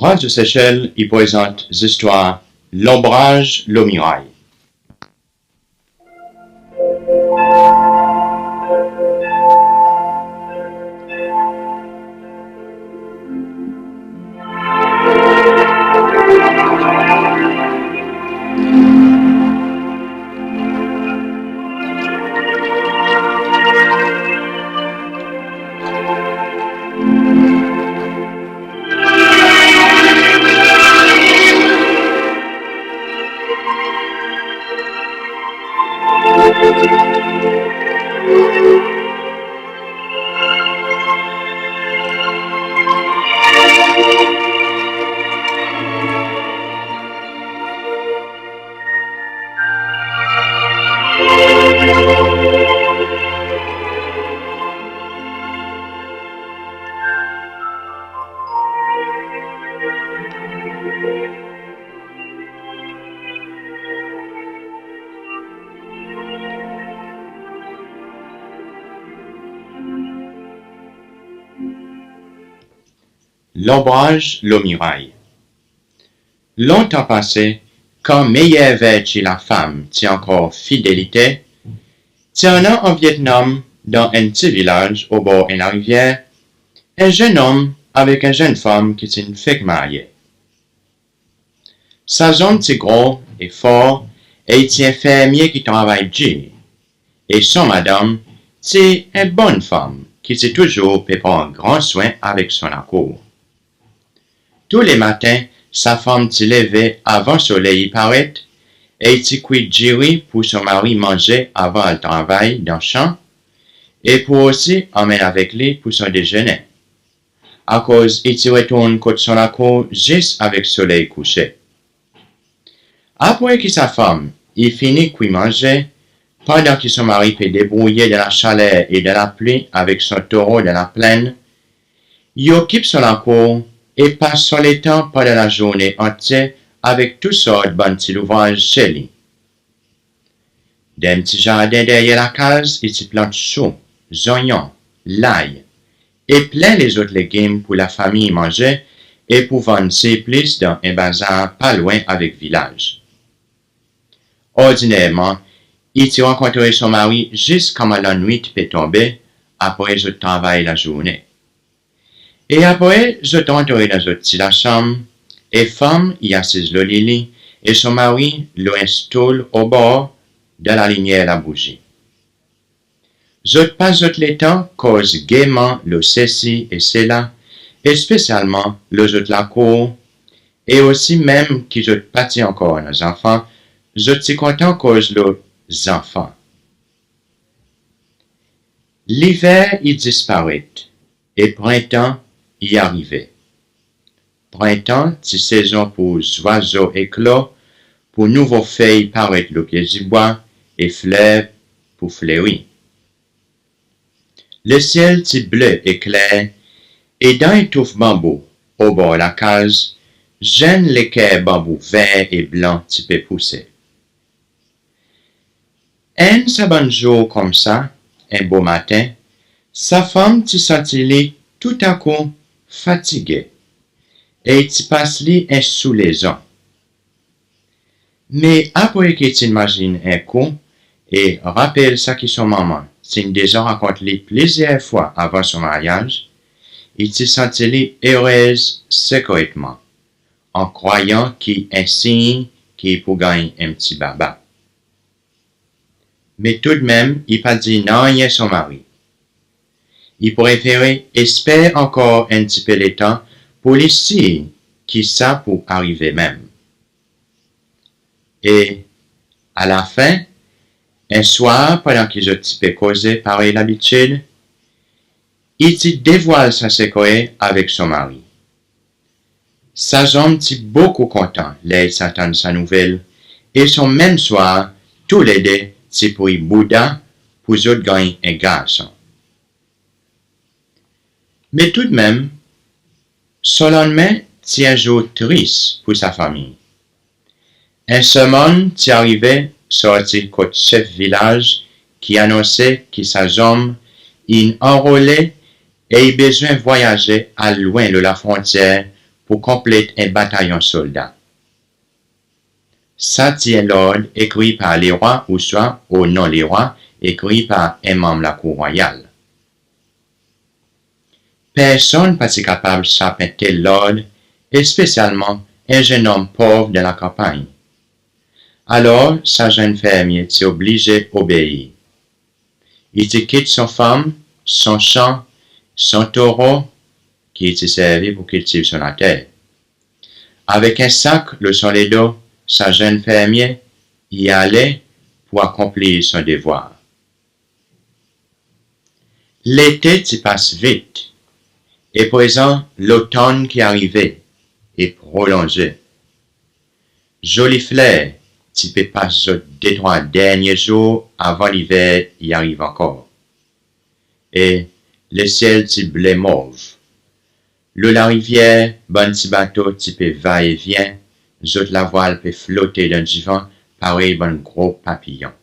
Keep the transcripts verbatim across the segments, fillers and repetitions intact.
Radyo Sesel i prezant zistwar Lonbraz lo Miray. Lonbraz lo miray. Lontan pase, kan meyer verti lafam ti ankor fidelite, ti annan an Vietnam, dan en pti vilaz obor en larivyer, en zenn om avek en zenn fanm ki ti'n fek marye. Sa zonm ti gro e for, e i ti en fermye ki travay dir. E son madanm ti en bonn fanm ki ti touzour pe pran gran swen avek son lakour. Tou le maten, sa fanm ti leve avan soley i paret, e i ti kwi diri pour son mari manze avan al travay dan san, e pour osi anmenn avek li pour son dezene. Akoz i ti retourn kot son lakour zis avek soley kouse. Apre ki sa fanm i fini kwi manze, pandan ki son mari pe debrouye dan lasaler e dan lapli avek son toro dan laplenn, i okip son lakour e pas son letan pandan lazournen antye avek tou sort bann pti louvraz se li. Dan en pti zarden deryer lakaz, i ti plant sou, zonyon, lay, e plen lezot legim pour lafamiy manze e pour vann sirplis dan en bazar pa lwen avek vilaz. Ordinerman, i ti rankontre son mari zis konman lannwit pe tonbe, apre zot travay lazournen. E apre, zot rantre dan zot pti lasanm, e fanm i asiz lo lili, e son mari lo en stoul obor, dan lalimyer labouzi. Zot pas zot letan koz geman lo sesi e sela, espesyalman lo zot lakour, e osi menm ki zot pa ti ankor annan zanfan, zot ti kontan koz lo zanfan. Liver i disparet e prentan i arive. Prentan ti sezon pour zwazo eklo, pour nouvo fey paret lo pye dibwa e fler pour fleri. Lesyel ti ble e kler, e dan en touf banbou obor lakaz, zenn leker banbou ver e blan ti pe pouse. Enn sa bann zour koumsa, en bo maten, sa fanm ti santi li toutakou fatige, e i ti pas li en soulezon. Me apre ki i ti'n mazin en kou, e rapel sa ki son manman ti'n deza rakont li plizyer fwa avan son maryaz, i ti santi li erez sekretman, an krwayan ki en siny ki i pou ganny en pti baba. Me toudmenm, i pa dir nanryen son mari. I prefere esper ankor en pti pe letan pour li sir ki sa pou arive menm. E alafen, en swar, pandan ki zot ti pe koze parey labitid, i ti devwal sa sekre avek son mari. Sa zonm ti bokou kontan ler i ti antann sa nouvel, e son menm swar, toulede ti pri bouda pour zot ganny en garson. Me toudmenm, son lannmen ti en zour tris pour sa fanmir. En sermonn ti arive sorti kot sef vilaz ki anonse ki sa zonm in anrole e i bezwen vwayaze al lwen lo lafrontyer pour konplet en batayon solda. Sa ti en lord ekri par lerwa ouswa o non lerwa, ekri par en manm lakour rwayal. Personn pa ti kapab sap en tel lord, espesyalman en zennonm pov dan lakanpagn. Alor, sa zenn fermye ti oblize obeir. I ti kit son fanm, son san, son toro, ki i ti servi pour kiltiv son later. Avek en sak lo son ledo, sa zenn fermye i ale pour akonplir son devwar. Lete ti pas vit, e prezan lotonn ki arive e prolonze. Zoli fler ti pe pas zot de trwa dernyen zour avan liver i ariv ankor. E lesyel ti ble mov. Lo larivyer, bann pti bato ti pe va e vyen, zot lavwal pe flote dan divan parey bann gro papiyon.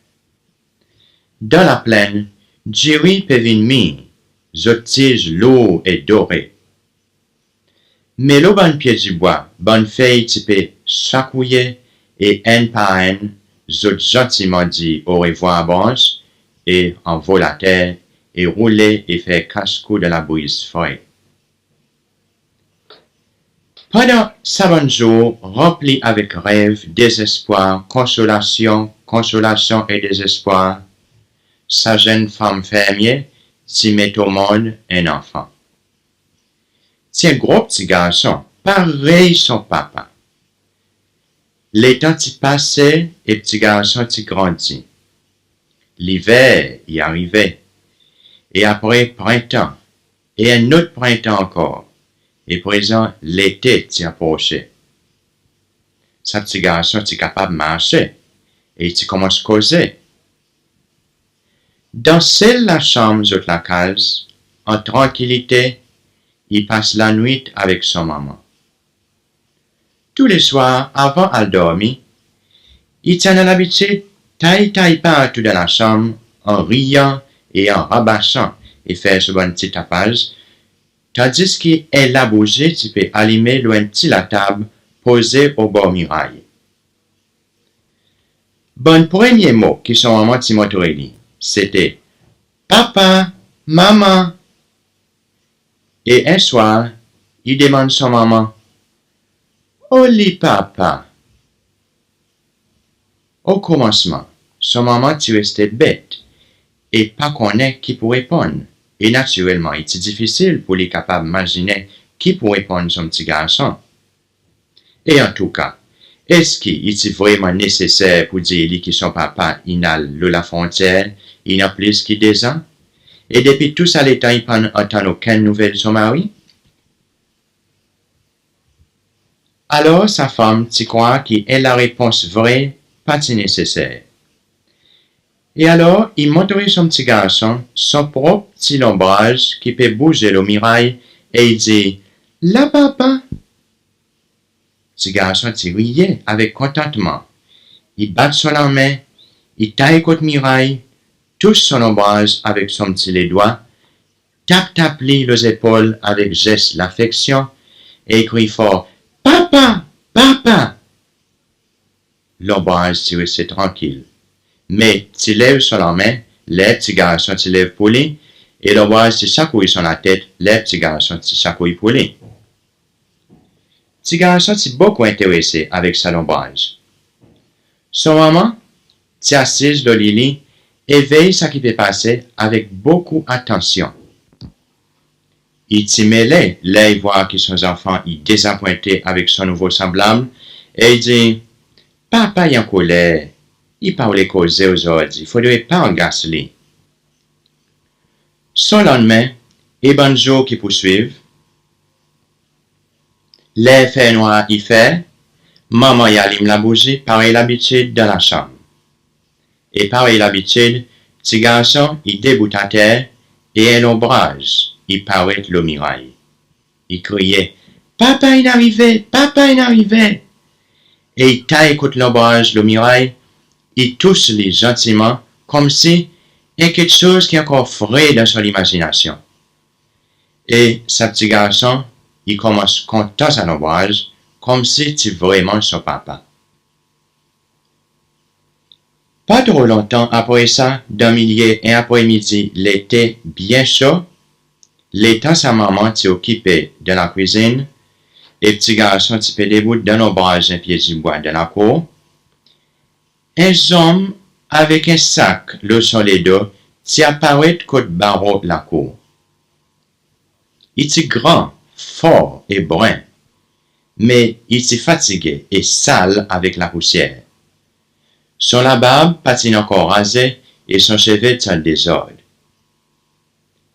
Dan laplenn, diri pe vin mir, zot tiz lour e dore. Me lo bann pye dibwa, bann fey ti pe sakouye e enn par enn, zot zantiman dir orevwar brans e anvol ater e roule e fer kas kou dan labriz fre. Pandan sa bann zour ranpli avek rev, dezespwar, konsolasyon, konsolasyon e dezespwar, sa zenn fanm fermye ti met o mond en zanfan. Ti en gro pti garson, parey son papa. Letan ti pase e pti garson ti grandi. Liver i arive, e apre prentan, e en lot prentan ankor, e prezan lete ti aprose. Sa pti garson ti kapab marse, e i ti konmans koze. Dan sel lasanm zot lakaz, an trankilite, i pas lanwit avek son manman. Touleswar, avan al dormi, i ti annan labitid tay tay partou dan lasanm, an riyan e an rabasan, e fer son bann pti tapaz, tandis ki en labouzi ti pe alime lo en pti latab poze obor miray. Bann premye mo ki son manman ti montre li, sete, "Papa, manman." E en swar, i demann son manman, "Oli papa?" O komansman, son manman ti reste bet e pa konnen ki pou reponn, e natirelman, i ti difisil pour li kapab mazinen ki pou reponn son pti garson. E antouka, eski i ti vreman neseser pour dir li ki son papa in al lo lafrontyer, in annan plis ki dezan, e depi tou sa letan i pa'n antann okenn nouvel son mari? Alor sa fanm ti krwar ki en larepons vre pa ti neseser. E alor, i montre son pti garson son prop pti lonbraz ki pe bouze lo miray e i dir, "La papa!" Pti garson ti riye avek kontantman. I bat son lanmen, i tay kot miray, tous son lonbraz avek son pti ledwa, tap tap li lo zepol avek zes lafeksyon e i kriy for, "Papa! Papa!" Lonbraz ti reste trankil, me ti lev son lanmen ler pti garson ti lev pour li, e lonbraz ti sakouri son latet ler pti garson ti sakouri pour li. Pti garson ti bokou enterese avek sa lonbraz. Son manman ti asiz lo lili e vey sa ki pe pase avek bokou atansyon. I ti mele ler i vwar ki son zanfan i dezapwente avek son nouvo sanblab e i dir, "Papa i ankoler, i pa oule koze ozordi, fodre pa agas li." Son lannmen e bann zour ki pou swiv, ler fernwar i fer, manman i alim labouzi parey labitid dan lasanm. E parey labitid, pti garson i debout ater e en lonbraz i paret lo miray. I kriye, "Papa in arive! Papa in arive!" E i tay kot lonbraz lo miray, i tous li zantiman, konmsi en keksoz ki ankor fre dan son limazinasyon. E sa pti garson i konmans kontan sa lonbraz, konmsi ti vreman son papa. Pa tro lontan apre sa, dan milye en apremidi lete byen so, letan sa manman ti okipe dan lakwizin, e pti garson ti pe debout dan lonbraz en pye dibwa dan lakour, en zonm avek en sak lo son ledo ti aparet kot baro lakour. I ti gran, for e bren, me i ti fatige e sal avek lapousyer. Son labarb pa ti'n ankor raze e son seve ti an dezord.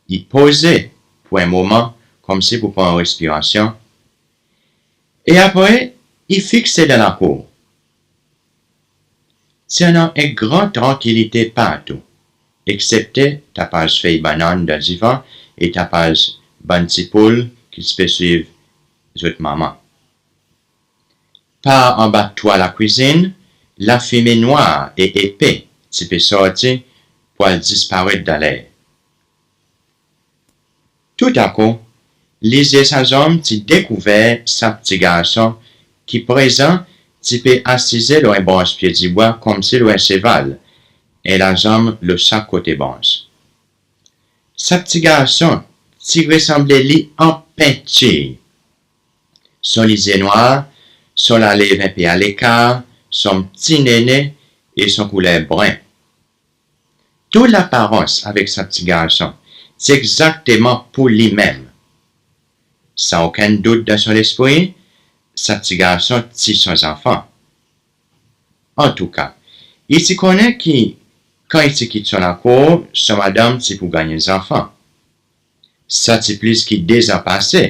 I poze pour en moman, konmsi pour pran respirasyon, e apre i fikse dan lakour. Ti annan en gran trankilite partou, eksepte tapaz fey bannann dan divan e tapaz bann ti poul ki ti pe swiv zot manman. Par anba twa lakwizin, lafime nwar e epe ti pe sorti pour al disparet dan ler. Toutakou, lizye sa zonm ti dekouver sa pti garson ki prezan ti pe asize lo en brans pye dibwa konmsi lo en seval, en lazanm lo sak kote brans. Sa pti garson ti resanble li an pentir. Son lizye nwar, son lalev en pe alekar, son pti nene e son kouler bren. Tou laparans avek sa pti garson ti egzakteman pour li menm. San okenn dout dan son lespri, sa pti garson ti son zanfan. Antouka, i ti konnen ki kan i ti kit son lakour, son madanm ti pou ganny en zanfan. Sa ti plis ki dezan pase,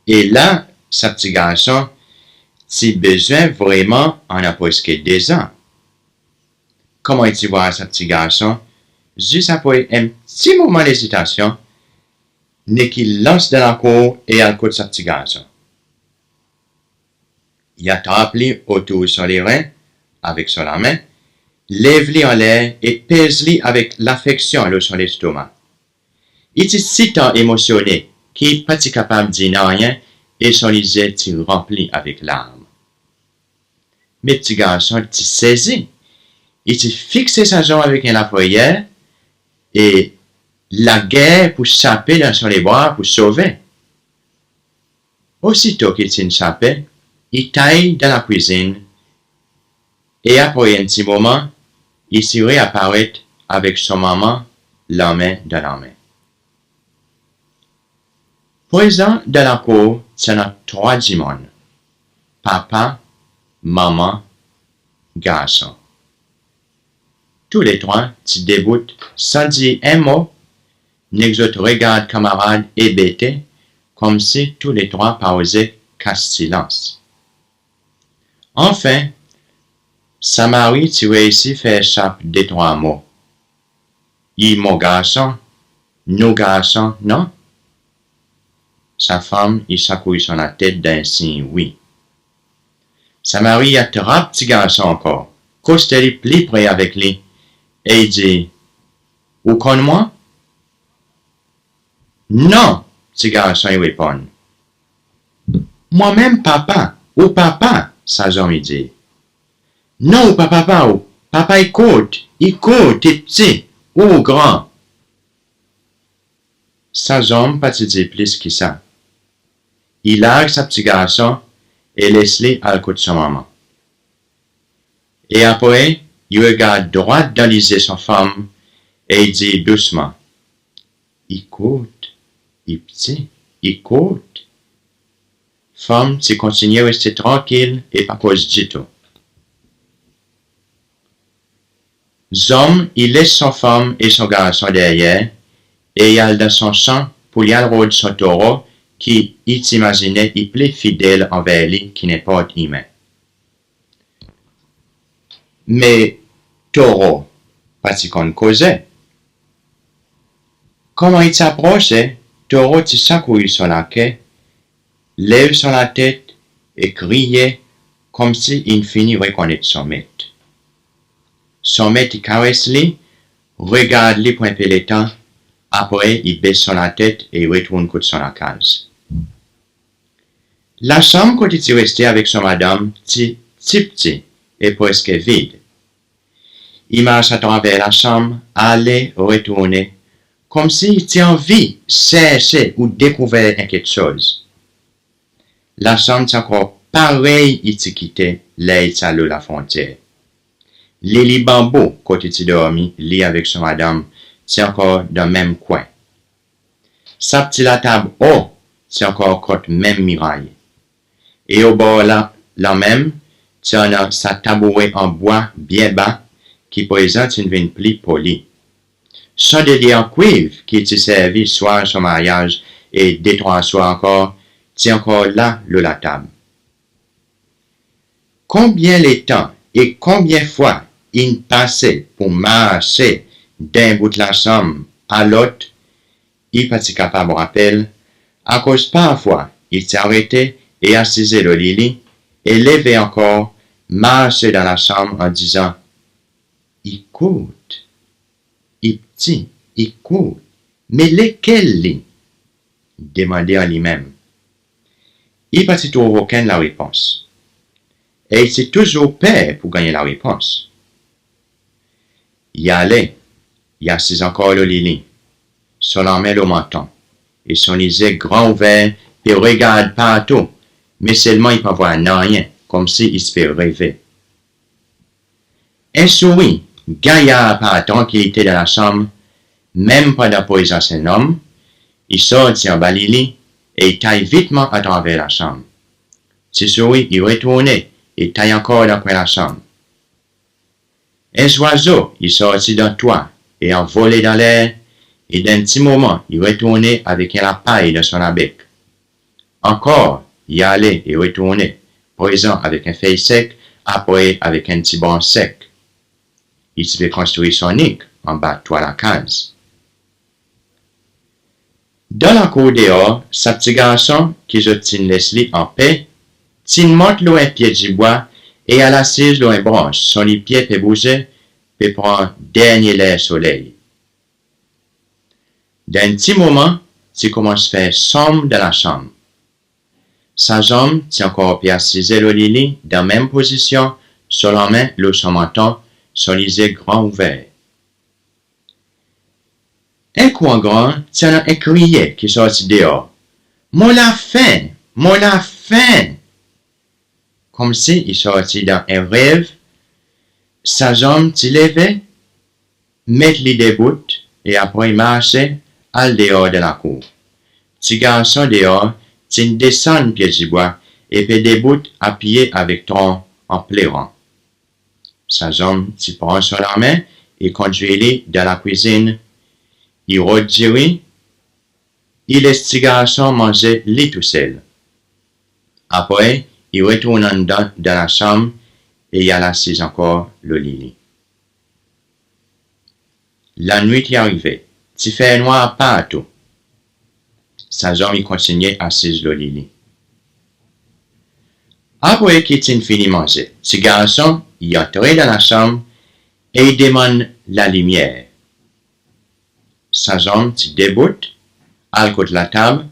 e la sa pti garson ti bezwen vreman annan preske dezan. Konman i ti vwar sa pti garson, zis apre en pti moman lezitasyon, Niki lans dan lakour e al kot sa pti garson. I atrap li otour son leren avek son lamen, lev li anler e pez li avek lafeksyon lo son lestoma. I ti sitan emosyone ki i pa ti kapab dir nanryen e son lizye ti ranpli avek larm. Me pti garson ti sezi. I ti fikse sa zonm avek en lafreyer e lager pour sape dan son lebra pour sove. Osito ki ti'n sape, i tay dan lakwizin e apre en pti moman, i ti reaparet avek son manman lanmen dan lanmen. Prezan dan lakour ti annan trwa dimoun, papa, manman, garson. Tou le trwa ti debout san dir en mo, nek zot regard kanmarad ebete, konmsi tou le trwa pa oze kas silans. Anfen, sa mari ti reisi fer sap de trwa mo. I mon garson, nou garson, non? Sa fanm i sakouy son latet dan en siny wi. Sa mari i atrap pti garson ankor, koste li pli pre avek li, e i dir, "Ou konn mwan?" "Non," pti garson i reponn. "Mwan menm papa, ou papa," sa zonm i dir. "Non, ou pa papa ou, papa i kourt, i kourt, i pti, ou gran." Sa zonm pa ti dir plis ki sa. I larg sa pti garson e les li al kot son manman. E apre, i regard drwat dan lizye son fanm e i dir dousman, "I kourt, i pti, i kourt." Fanm ti kontinyen reste trankil e pa koz ditou. Zonm i les son fanm e son garson deryer e i al dan son san pour li al rod son toro ki i ti imazinen i pli fidel anver li ki nenport imen. Me toro pa ti konn koze. Konman i ti aprose, toro ti sakouy son lake, lev son latet e kriye konmsi in fini rekonnet son met. Son met i kares li, regard li pour en pe letan, apre i bes son latet e i retourn kot son lakaz. Lasanm kot i ti reste avek son madanm ti, ti pti e preske vid. I mars atraver lasanm, ale, retournen, konmsi i ti anvi serse ou dekouver en keksoz. Lasanm ti ankor parey i ti kite ler i ti al lo lafrontyer. Lili banbou kot i ti dormi, li avek son madanm, ti ankor dan menm kwen. Sa pti latab o ti ankor kont menm miray. E obor la, la menm, ti annan sa taboure an bwa byen ba, ki prezan ti'n vin pli poli. Sandelye an kwiv ki ti servi swar son maryaz e de trwa swar ankor, ti ankor la lo latab. Konbyen letan e konbyen fwa in pase pour marse d'en bout lasanm a lot, i pa ti kapab rapel, akoz parfwa i ti arete e asize lo lili e leve ankor, marse dan lasanm an dizan, "I kourt, i pti, i kourt, me lekel li?" demande an li menm. I pa ti trouv okenn larepons. E i ti touzour per pour ganny larepons. I ale, i asiz ankor lo lili, son lanmen lo manton, e son lizye gran ouver pe regard partou, me selman i pa vwar nanryen, konmsi i ti pe reve. En souri gayar pa trankilite dan lasanm, menm pandan prezans en zonm, i sorti anba lili e i tay vitman atraver lasanm. Ti souri i retournen e tay ankor dan kwen lasanm. En zwazo i sorti dan twa e anvole dan ler, e dan en pti moman i retournen avek en lapay dan son labek. Ankor, i ale e retournen, prezan avek en fey sek, apre avek en pti brans sek. I ti pe konstri son nik anba twa lakaz. Dan lakour deor, sa pti garson ki zot ti'n les li anpe, ti'n mont lo en pye dibwa e al asiz lo en brans, son lipye pe bouze, pe pran dernyen ler soley. Dan en pti moman, ti konmans fer sonm dan lasanm. Sa zonm ti ankor pe asize lo lili dan menm pozisyon, son lanmen lo son manton, son lizye gran ouver. En kou an gran, ti annan en kriye ki sorti deor, "Mon lafen! Mon lafen!" Konmsi i sorti dan en rev, sa zonm ti leve, met li debout e apre i marse al deor dan lakour. Pti garson deor ti'n desann pye dibwa e pe debout apiye avek tron an pleran. Sa zonm ti pran son lanmen e kondwir li dan lakwizin. I rod diri, i les pti garson manze li tousel. Apre, i retourn anndan dan lasanm e i al asiz ankor lo lili. Lanwit i arive, ti fer nwar partou. Sa zonm i kontinyen asiz lo lili. Apre ki ti'n fini manze, pti garson i antre dan lasanm e i demann lalimyer. Sa zonm ti debout, al kot latab,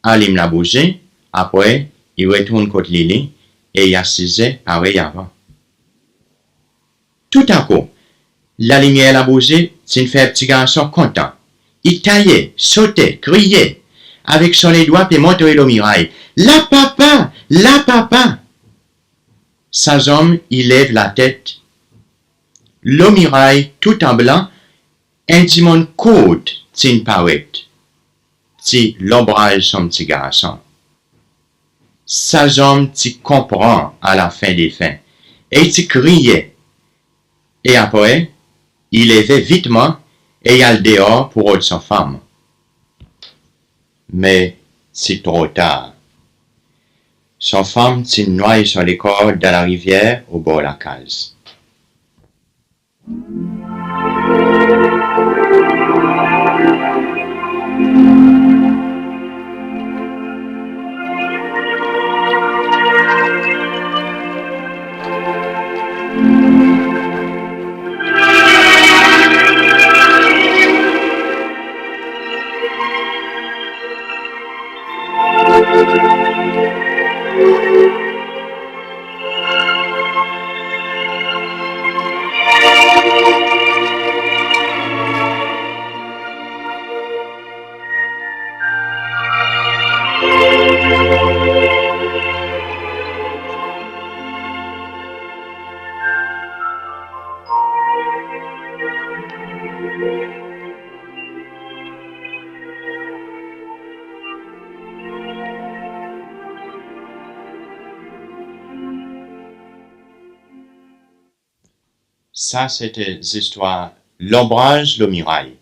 alim labouzi, apre i retourn kot lili e i asize parey avan. Toutakou, lalimyer labouzi ti'n fer pti garson kontan. I taye, sote, kriye, avek son ledwa pe montre lo miray, "La papa! La papa!" Sa zonm i lev latet. Lo miray tou an blan, en dimoun kourt ti'n paret. Ti lonbraz son pti garson. Sa zonm ti konpran alafen de fen e i ti kriye. E apre, i leve vitman e i al deor pour rod son fanm. Me ti tro tar. Son fanm ti'n nway son lekor dan larivyer obor lakaz. Sa sete zistwar Lonbraz lo miray.